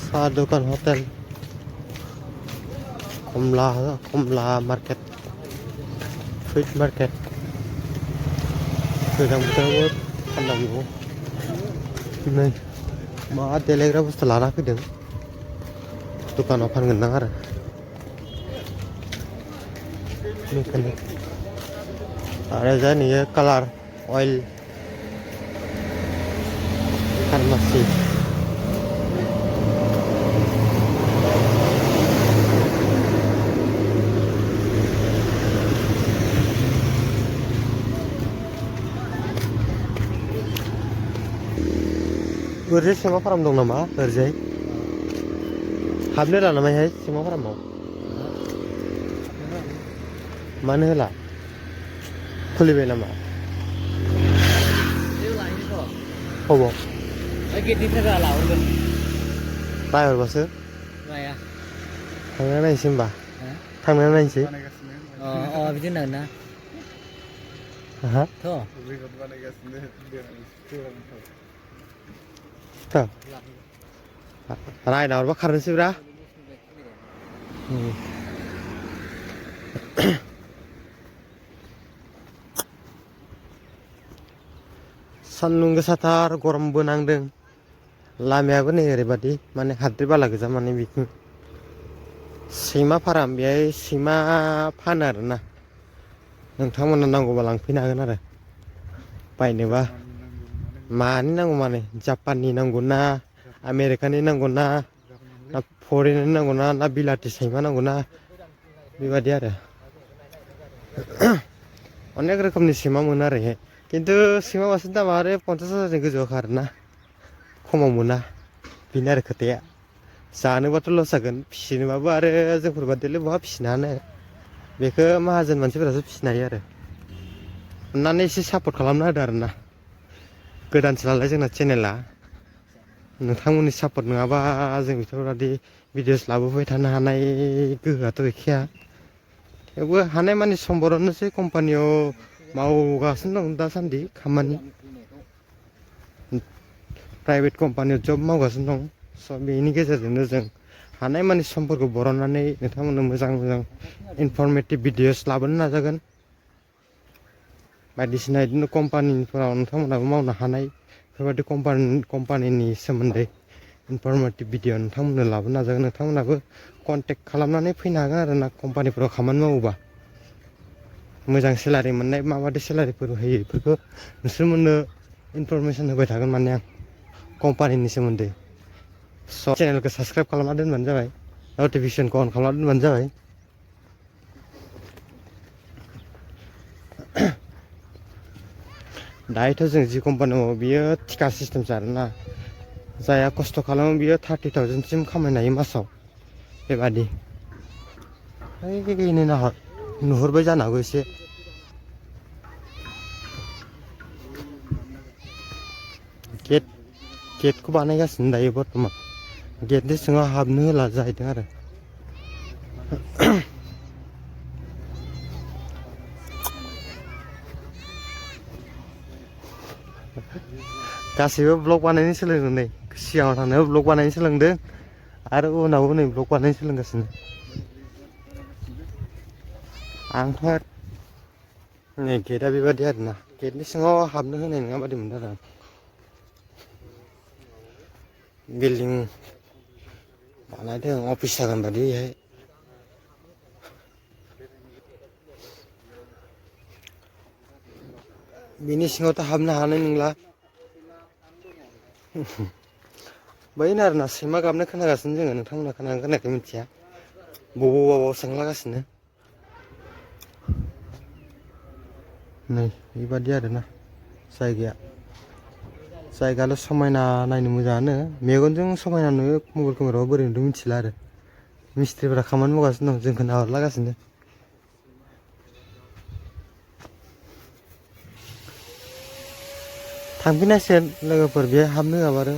साहा दखान हटेल कमला market fruit market गोजां बोथोरावबो थान्दा मैगं नै मा देलायग्रा बुस्थु लाना फैदों दखानाव फानगोनदां आरो बेखायनो आरो जानियो कालार अइल फार्मासि ओरैजाय सैमा फार्म दं नामा ओरैजाय हाबनो होला नामाहाय सैमा फार्माव मानो होला खुलिबाय नामा अबाव नायहरबासो थांना नायनोसै होमबा थांना नायनोसै बिदि होननांगोन ना रायना हरबा खारनोसै ब्रा सान्दुं गोसाथार गरमबो नांदों लामायाबो नै ओरैबादि माने हाद्रि बाला गोजा माने बिथिं सैमा फार्म बेहाय सैमा फानो आरोना नोंथांमोना नांगौबा लांफैनो हागोन आरो बायनोबा मानि नांगौ माने जापाननि नांगौ ना आमेरिकानि नांगौ ना फरेननि नांगौ ना बिलाथि सैमा नांगौ ना बेबादि आरो अनेक रोखोमनि सैमा मोनो आरो बेहाय खिन्थु सैमा मासेनि दामा आरो 50,000नि गोजौआवखा आरोना खमाव मोना बेनो आरो खोथाया जानोबाथ' लस जागोन फिसिनोबाबो आरो जोंफोरबादिलाय बहा फिसिनो हानो बेखौ माहाजोन मानसिफोरासो फिसिनो हायो आरो अननानै एसे सापर्ट खालामना होदो आरोना गोदानसो नालाय जोंना चेनेला नोंथांमोननि सापर्ट नङाबा जों बेफोरबादि भिडिअस लाबोबाय थानो हानाय गोहोआथ' गैखाया थेवबो हानायमानि सम बरननोसै कम्पानियाव मावगासिनो दं दासान्दि खामानि प्राइभेट कम्पानियाव जब मावगासिनो दं स' बेनि गेजेरजोंनो जों हानायमानि समफोरखौ बरननानै नोंथांमोननो मोजां मोजां इनफरमेटिभ भिडिअस लाबोनो नाजागोन बायदिसिना बिदिनो कम्पानिफोराव नोंथांमोनहाबो मावनो हानाय बेफोरबायदि कम्पानिनि सोमोन्दै इनफरमेटिभ भिडिअ नोंथांमोननो लाबोनो नाजागोन नोंथांमोनहाबो कन्टेक्ट खालामनानै फैनो हागोन आरो ना कम्पानिफोराव खामानि मावोबा मोजां सेलारि मोननाय माबायदि सेलारिफोर होयो बेफोरखौ नोंसोरमोननो इनफरमेसन होबाय थागोन माने आं कम्पानिनि सोमोन्दै स' चेनेलखौ साबस्क्राइब खालामना दोनबानो जाबाय नटिफिकेसनखौ अन खालामना दोनबानो जाबाय दायोथ' जों जि कम्पानियाव मावो बियो थिखा सिस्टेमसो आरोना जायहा खस्थ' खालामो बियो 30,000सिम खामायनो हायो मासाव बेबादि ओइ नाहर नुहुरबाय जानो हागौ एसे गेटखौ बानायगासिनो दायो बर्थमान गेटनि सिङाव हाबनो होला जाहैदों आरो गासैबो ब्लग बानायनो सोलोंदों नै सिगाङाव थांनायाव ब्लग बानायनो सोलोंदों आरो उनावबो नै ब्लग बानायनो सोलोंगासिनो आंथ' नै गेटआ बेबादि आरोना गेटनि सिङाव हाबनो होनाय नङा बादि मोनदों आरो आं बिल्डिं बानायदों अफिस जागोन बादि बेहाय बिनि सिङावथ' हाबनो हानाय नंला बैनो आरोना सैमा गाबनाय खोनागासिनो जोङो नोंथांमोना खोनागोना खोनायाखै मिथिया बबाव सोंलागासिनो नै बेबादि आरोना जायगायाल' समायना नायनो मोजाङानो मेगनजों समायना नुयो मबाइल केमेरायाव बोरै नुदों मिथिला आरो मिस्ट्रिफोरा खामानि मावगासिनो दं जोंखौ नाहरलागासिनो थांफिननांसिगोन लोगोफोर बेहाय हाबनो होआबा आरो